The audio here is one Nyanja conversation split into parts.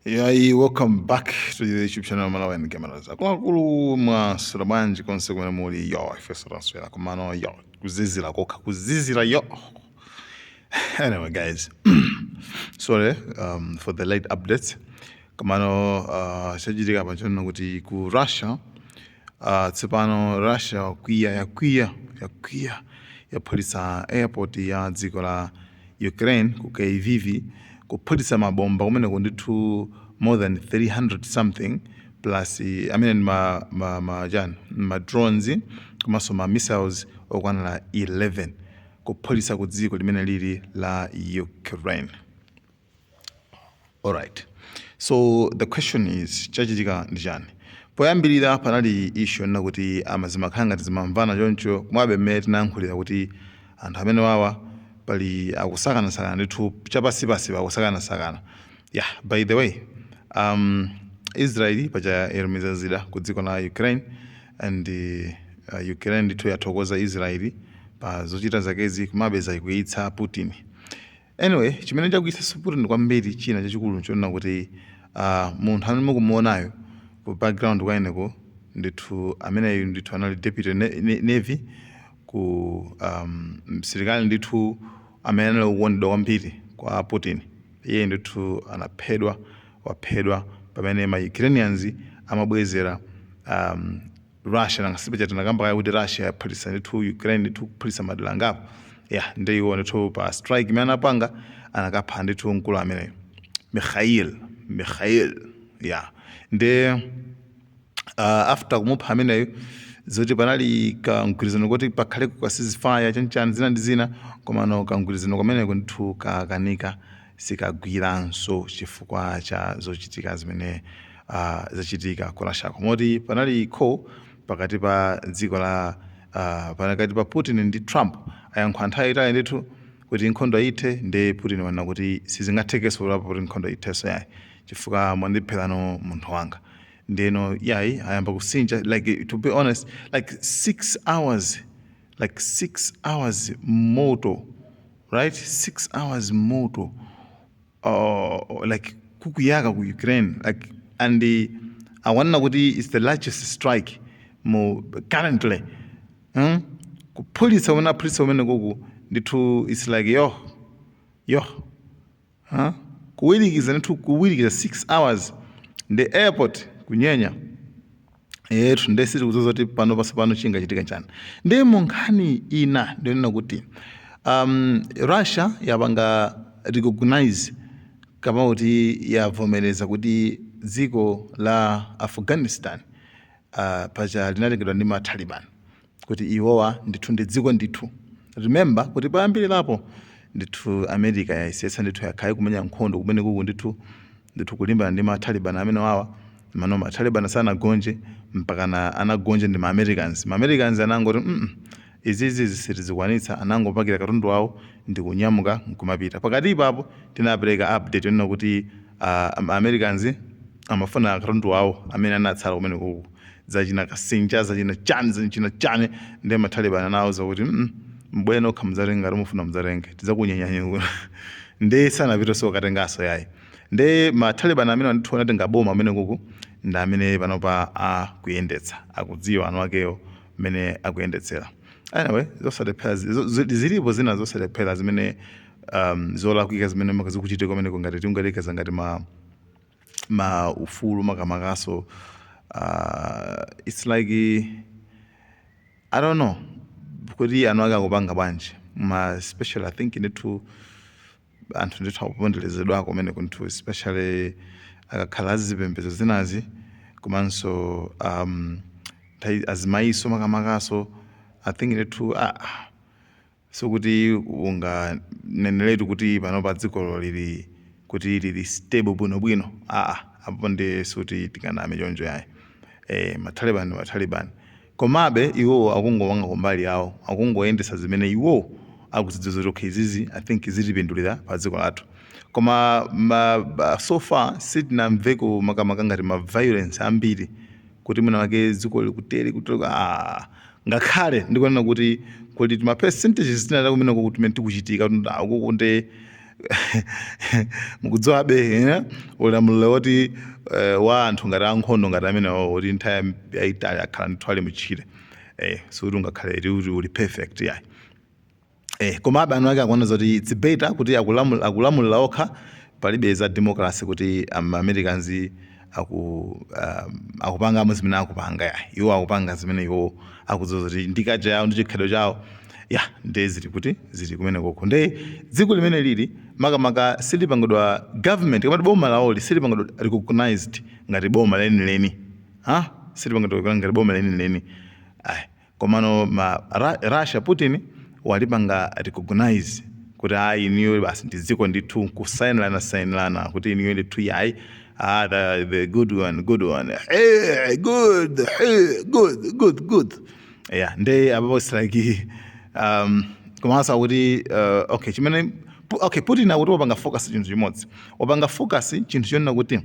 Yayi, welcome back to the YouTube channel Malawi and Cameras. Akuluakulu, mwaswera bwanji konse kumene muli? Yo, ifeso taswera, komano yo, kuzizira kokha, kuzizira yo. Anyway guys, sorry for the late updates. Komano chachitika pachonena kuti ku Russia, tsopano Russia yakwiya, yakwiya, yakwiya, yaphulitsa airport ya dziko la Ukraine ku Kyiv, kuphulitsa mabomba kumeneko ndithu more than 300 something plus amene ndi ma chani, ma drones komanso ma missiles okwanira 11, kuphulitsa ku dziko limene lili la Ukraine. Alright, so the question is, chachitika ndi chani? Poyambirira panali issue yonena kuti amazimakhala ngati zimamvana choncho, komabe mmene tinayankhulira kuti anthu amene wawa pali akusakanasakana ndithu, chapasipasi akusakana. Yeah, by the way, Israeli paja yatumiza zida ku dziko la Ukraine and Ukraine ndithu yathokoza Israeli pa zochita zakezi, komabe zayikwiyitsa Putin. Anyway, chimene chakwiyitsa Putin kwambiri, china chachikulu, nchonena kuti munthu amene mukumuonayo ku background kwaeneko ndithu, ameneyu ndithu anali deputy navy ku msilikali ndithu amene anali kukondedwa kwambiri kwa Putin. Iye ndithu anaphedwa, waphedwa pamene ma Ukrainians amabwezera Russia. Nangasipa tinakamba kale kuti Russia yaphulitsa ndithu Ukraine ndithu, kuphulitsa madera angapo. Yeah, ndi iwo ndithu pa strike imene anapanga anakapha ndithu mkulu ameneyo, Mikhail, Mikhail. Yeah, ndi after kumupha ameneyo, zoti panali kamgwirizano kuti pakhale ka ceasefire, chanchani, zina ndi zina, komano kamgwirizano kameneko ndithu kakanika, sikagwiranso chifukwa cha zochitika zimene zachitika ku Russia. Moti panali call pakati pa dziko la pakati pa Putin ndi Trump, ayankhula nthawi itali ndithu kuti nkhondo ithe. Ndi Putin wanena kuti sizingathekenso kulapo kuti nkhondo ithenso yayi, chifukwa mwandipherano munthu wanga. Ndeno yayi, ayamba kusinja. Like, to be honest, like 6 hours, like 6 hours moto, right? 6 hours moto, like kukuyaka ku Ukraine, like, and awanena kuti it's the largest strike mu currently, Kuphulitsa kumene aphulitsa kumene kuku ndithu, it's like yo yo, huh? Kuwirikiza ndithu, kuwirikiza 6 hours, the airport kunyenya yetu. Nde sitikudziwa kuti pano pasopano chingachitika chani. Ndi mu nkhani ina ndionena kuti Russia yapanga recognize, kama kuti yavomereza kuti dziko la Afghanistan, paja linatengedwa ndi ma Taliban, kuti iwowa ndithu ndi dziko ndithu. Remember kuti poyambirirapo ndithu America yayisetsa ndithu, yakhale kumenya nkhondo kumene kuku ndithu ndithu kulimbana ndi ma Taliban amene wawa. Mano ma Taliban sanagonje mpakana anagonja ndi ma Americans. Ma Americans anangoti, izizi sitizikwanitsa," anangopakira katundu wawo ndi kunyamuka nkumapita. Pakati papo tinapereka update yonena kuti Americans amafuna katundu wawo amene anatsala kumene kuku, zachina kasinja, zachina chani, zachina chani. Ndi ma Taliban anawuza kuti, mbwene nokha mudzatenga ngati mufuna, mudzatenge, tidzakunyenyani." Ndi sanapitenso kukatenganso yayi. Ndi ma Taliban amene ndithu anatenga boma amene kuku ndi amene panopa akuyendetsa, akudziwa anu akewo mmene akuyendetsera. Anyway, zosalephera zilipo zina zosalephera zimene zolakwika zimene zikuchitika kumeneko, ngati tingalekeza ngati ma ufulu makamakaso. It's like, I don't know kuti anu ake akupanga bwanji ma special. I think ndithu anthu ndithu akuponderezedwa kumeneko ndithu, especially akakhala azipembedzo zinazi, komanso nthawi azimayiso makamakaso. I think ndithu, ah, sikuti unganeneretu kuti pano pa dzikolo lili kuti lili stable bwinobwino. Aa, apo ndi sikuti tikaname choncho yayi. Ma Taliban, ma Taliban, komabe iwowo akungopanga kumbali yawo, akungoyendesa zimene iwowo akuzidziwa zoti okay, izizi I think zitipindulira pa dziko lathu. Koma so far sitinamveko makamaka ngati ma violence ambiri kuti mwina wake dziko likutere kutere. Ah, ngakhale ndikunena kuti kuti ma percentages tina kumeneko kuti mene tikuchitika kuti uku ndi Mukudziwabe, ulamuliro woti wa anthu ngati ankhondo ngati amenewo, woti nthawi yayitali akhala ndithu ali mutchire, sikuti ungakhale kuti uli perfect, yayi. Komabe anthu ake akuona zoti it's better kuti akulamulira okha, palibe za democracy kuti Americans akupangamo zimene akupanga, yayi. Iwo akupanga zimene iwo akudziwa zoti ndi culture yawo ndi chikhalidwe chawo, ya. Nde zili kuti zili kumene koko. Nde dziko limene lili makamaka silipangidwa government, kamati boma lawoli silipangidwa recognized ngati boma lenileni, ha, silipangidwa ngati boma lenileni, ayi. Komano ma Russia, Putin walipanga recognize kuti ayi, iniyo basi ndi dziko ndithu, kusainirana sainirana kuti iniyo ndithu, yayi, ah, the good one, good one, hey, good, hey, good, good, good, yeah. Nde apapo it's like komanso akuti okay, chimene okay, Putin akuti wapanga focus chinthu chimodzi, wapanga focus chinthu chonena kuti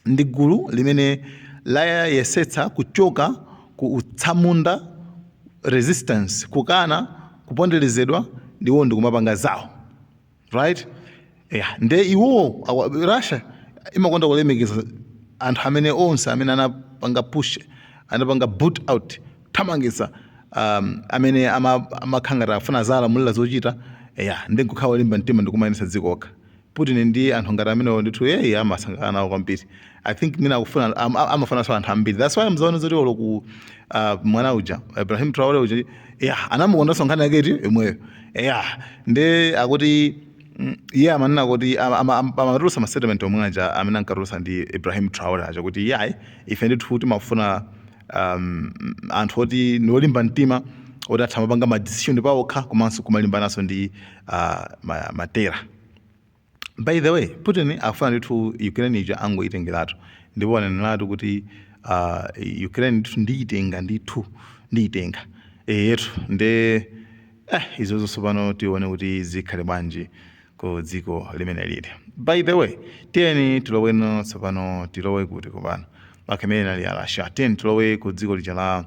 ndi gulu limene layesetsa kuchoka ku utsamunda, resistance, kukana kuponderezedwa, ndiwo ndikumapanga zawo, right? Yeah, nde iwo Russia imakonda kulemekeza anthu amene onse amene anapanga push, anapanga boot out, thamangitsa amene amakhala ngati afuna zalamulira zochita, yeah, ndi nkukhala olimba mtima ndikumayendetsa dziko okha. Putin ndi anthu ngati amenewo ndithu, yeyi, amasangalala nawo kwambiri. I think mina akufuna amafunanso anthu ambiri. That's why mzaona zoti olo ku mwana uja Ibrahim Traore uja, yeah, anamukondanso nkhani yake iti imweyo, yeah. Nde akuti iye amanena kuti amatulutsa ma statement omwe aja amene ankatulutsa ndi Ibrahim Traore aja kuti yayi, ife ndithu timafuna anthu oti ndi olimba mtima, oti atha mapanga ma decision paokha, komanso kumalimbananso ndi matera. By the way, Putin akufuna ndithu Ukraine ija angoyitengeratu, ndipo aneneratu kuti Ukraine ndithu ndiyitenga, ndithu ndiyitenga eyetu. Nde izo zonse pano tione kuti zikhale bwanji ku dziko limene lili. By the way, tiyeni tiloweno tsopano, tilowe kuti kupano? Okay, imene inali ya Russia. Tiyeni tilowe ku dziko lija la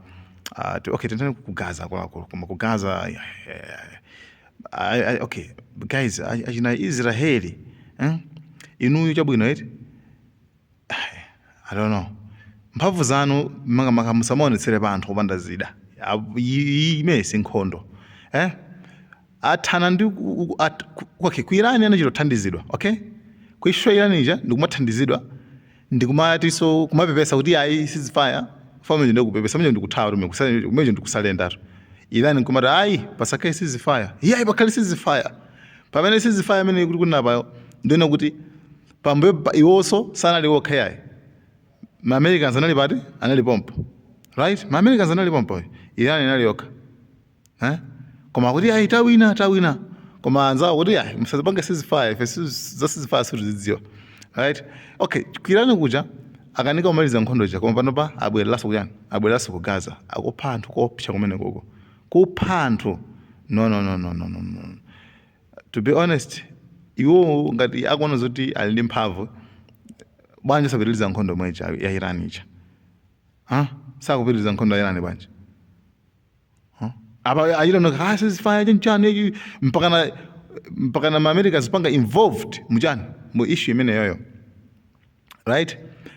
okay, tiyeni ku Gaza akuluakulu. Koma ku Gaza, yeah. Okay guys, achina Israeli, eh? Inuyo chabwino eti, I don't know, mphamvu zanu makamaka musamaonetsere pa anthu opanda zida. Imene si nkhondo, eh? Athana ndi okay, ku Iran anachita kuthandizidwa. Okay, ku issue ya Iran ija ndikumathandizidwa, ndikumatinso kumapepesa kuti ayi, ceasefire family, ndikupepesa mene ndikuthawa tume kumene ndikusalendatu. Iran nkumati ayi, pasakhale ceasefire, iyayi, pakhale ceasefire. Pamene ceasefire imene kuti kunapayo, ndiona kuti pambuyo iwonso sanali okha, yayi. Ma Americans anali pati? Anali pompo, right? Ma Americans anali pompo, Iran inali yokha, eh? Koma kuti ayi, tawina, tawina, koma anzawo kuti ayi, musazipange ceasefire, ife za ceasefire sitizidziwa, right? Okay, ku Iran kuja akanika kumaliza nkhondo ija, koma panopa abwereranso kuyani? Abwereranso ku Gaza, akupha anthu kopsa kumene koko, kupha anthu. No, no, no, no, no, no, no. To be honest, iwo ngati akuona zoti ali ndi mphamvu, bwanji osapitiliza nkhondo imwe ija ya Iran ija? Ha, sakupitiliza nkhondo ya Iran bwanji? Huh? Apa achita no ah, ceasefire chanchani, mpakana ma Americans panga involved muchani, mu issue imene yoyo, right?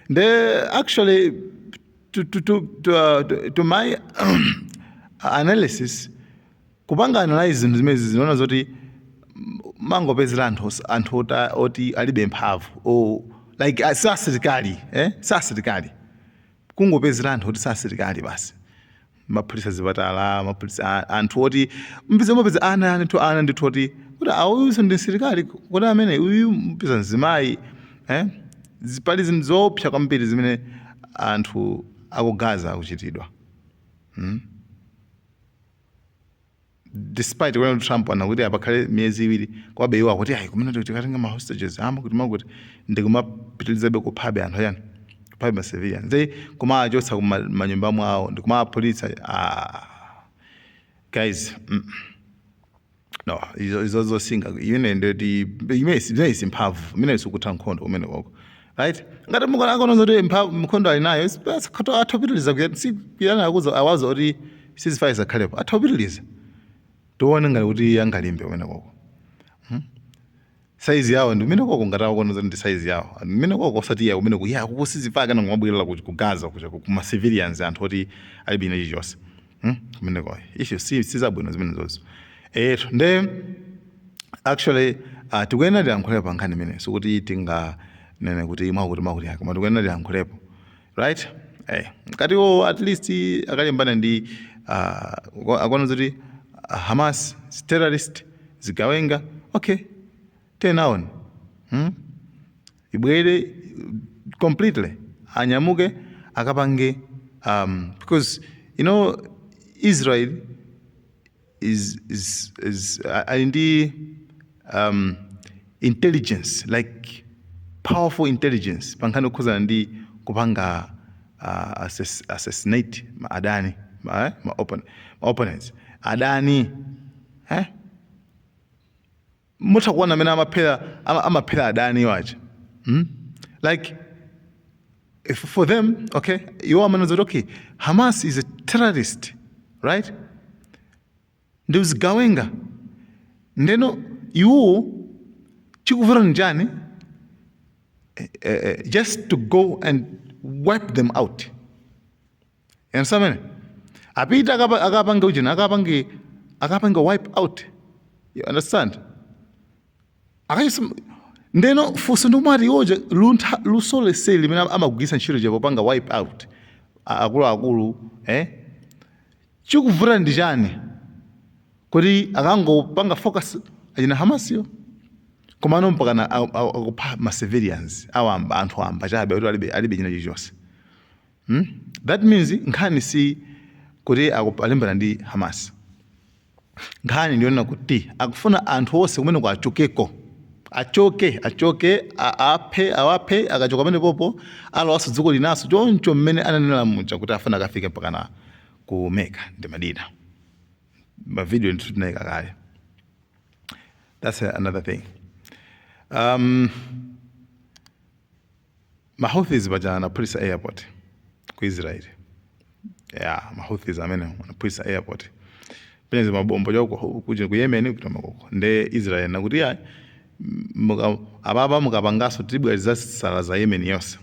The actually to my analysis, kupanga analyze zinthu zimene zinaona zoti mangopezera anthu oti alibe mphamvu, o like si asilikali, eh, si asilikali, kungopezera anthu oti si asilikali basi, maphulisa zipatala, maphulisa anthu oti mpeza mapeza ana anthu ana ndithu oti kuti awuyuso ndi msilikali, kuti amene uyu mpeza mzimayi, eh? Pali zinthu zoopsa kwambiri zimene anthu aku Gaza akuchitidwa, Despite when Trump anakuti apakhale miyezi 2, kwabe iwo akuti ayi, kumene tikatenga ma hostages ama kuti makuti ndikumapitilizabe kuphabe anthu ayani, kuphabe ma civilians, they kumachotsa kuma manyumba mwawo ndikumaphulitsa. Ah, guys, No, izo zosinga imene ndoti imene si mphamvu, imene sikutha nkhondo kumene koko, right? Ngati mukana zoti mphamvu nkhondo ali nayo, atha kupitiliza si kuyana akuza awaza kuti ceasefire isakhalepo, atha kupitiliza, tione ngati kuti angalimbe kumene koko. Size yawo ndi kumene koko, ngati akuona zoti ndi size yawo kumene koko, osati ya kumene ya kukusizipaka nangomabwerera ku Gaza kuja kuma civilians, anthu oti alibe ine chilichonse, Kumeneko issue si zabwino zimenezozo. Eto, nde actually tikuyenera tiyankhulepo pa nkhani imene, sikuti tinganene kuti mwakuti mwakuti yake, koma tikuyenera tiyankhulepo, right? Ngatiwo at least akalimbana ndi akuona zoti Hamas is terrorist, zigawenga, okay, turn on, Ibwere completely, anyamuke akapange, because Israel is ali ndi intelligence, like powerful intelligence pa nkhani yokhuzana ndi kupanga assassinate ma adani, ma opponents, adani, eh? Mutha kuona amene amaphera adani wacha, Like if for them, okay, iwo amanena zoti, okay, Hamas is a terrorist, right? Ndi zigawenga. Ndeno iwo chikuvuta njani just to go and wipe them out? You understand? Apita akapange ujina, akapange wipe out, you understand? Akachisa. Ndeno funso ndikumati, iwoja luntha luso leseli limene amagwiritsa ntchito je popanga wipe out akuluakulu, eh? Chikuvuta ndi chani kuti akangopanga focus achina Hamasiyo? Komano mpakana akupha ma civilians awamba, anthu amba chabe kuti alibe china chilichonse, That means nkhani si kuti alimbana ndi Hamas. Nkhani ndiyonena kuti akufuna anthu onse kumene achokeko, achoke, achoke, aphe, awaphe. Akachoka pamene popo alowanso dziko linaso choncho, mmene ananena muja kuti afuna akafike mpakana ku Mecca ndi Madina. Mavideo ndithu tinayika kale. That's another thing. Mahouthis paja anaphulitsa airport ku Israel. Yeah, Mahouthis amene anaphulitsa airport penezi mabombo choko kuja ku Yemen kupita makoko. Nde Israel nakuti ya apapa mukapangaso tibwera zasala za Yemen yonse.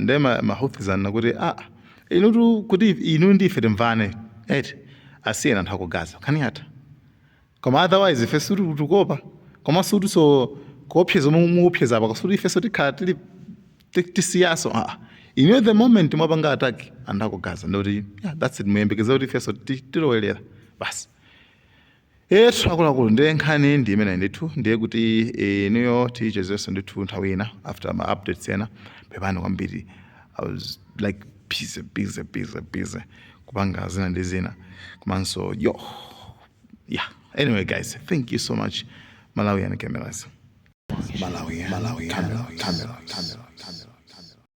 Nde Mahouthis anakuti, ah, inutu kuti inu ndife timvane eti, asiyena anthu aku Gaza, nkhani yatha. Koma otherwise ife situkukopa, koma suti kuopseza muopseza apa, suti ifeso tikhala tili tisiyaso. Ah, inu the moment mwapanga attack anthu aku Gaza, ndoti yeah, that's it, muyembekeza kuti ifeso tilowelera basi. Etu akuluakulu, ndiye nkhani ndi imene ndithu. Ndiye kuti inuyo tichezenso ndithu nthawi ina after ma updates ena. Pepani kwambiri, I was like busy, busy, busy, busy kupanga zina ndi zina, komanso yo, yeah. Anyway guys, thank you so much. Malawian Cameras. Malawi, Malawi, Camera, Camera, Camera.